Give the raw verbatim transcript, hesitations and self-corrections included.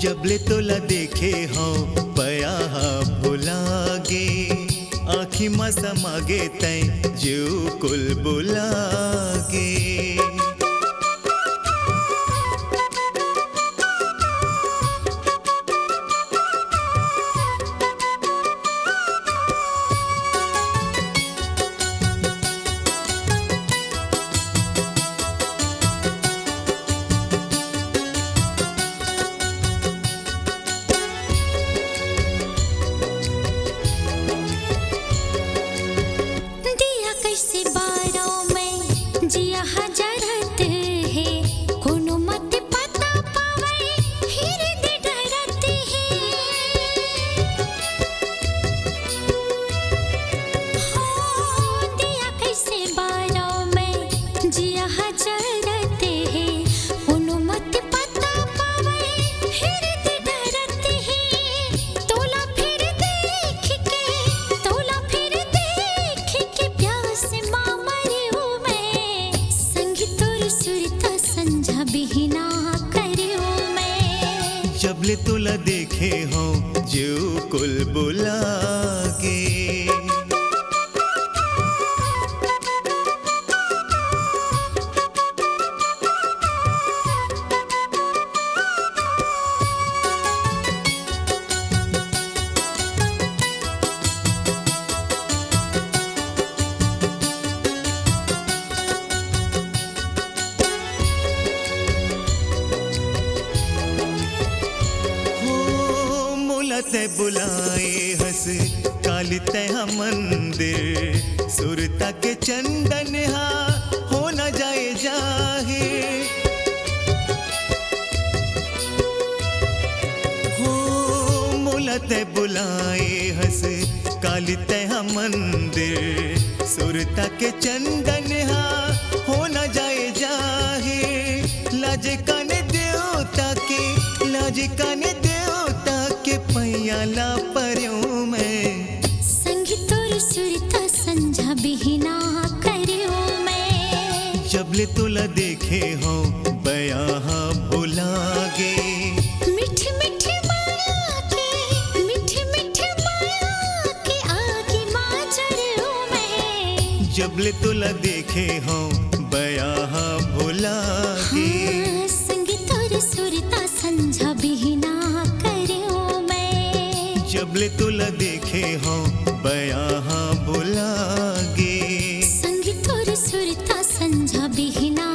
जब ले तोला देखे हंव, बया ह भुला गे। आँखी म समा गे तैं, जीव कुल बुला गे। दिया कइसे बारंव मैं, जिया ह जरत हे, कोनो मत पता पावय, हिरदे डरत हे। हो, दिया कइसे बारंव मैं, जिया ह जरत हे, कोनो मत पता पावय, हिरदे डरत हे। तोला फेर देख के, तोला फेर देख के प्यास मा मरेंव मैं। संग तोर सुरता संझा बिहना करेंव मैं। जब ले तोला देखे हंव, जीव कुल बुला गे। हो, मोला तैं बुलाए हस, काली तैं ह मंदिर, सुरता के चंदन हा, हो न जाए जाहिर। हो, मोला तैं बुलाए हस, काली तैं ह मंदिर, सुरता के चंदन हा, हो न जाए जाहिर। लाज काने देवता के, लाज काने देवता के पैया ला परेंव मैं। संग तोर सुरता संझा बिहना करेंव मैं। जब ले तोला देखे हंव, बया ह भुला गे। मीठ मीठ माया के, मीठ मीठ माया के आगी मा जरेंव मैं। जब ले तोला देखे हंव, बया ह भुला गे। हाँ, संग तोर सुरता संझा बिहना करेंव मैं। जब ले तोला देखे हंव, बया ह भुला गे। संग तोर सुरता संझा बिहना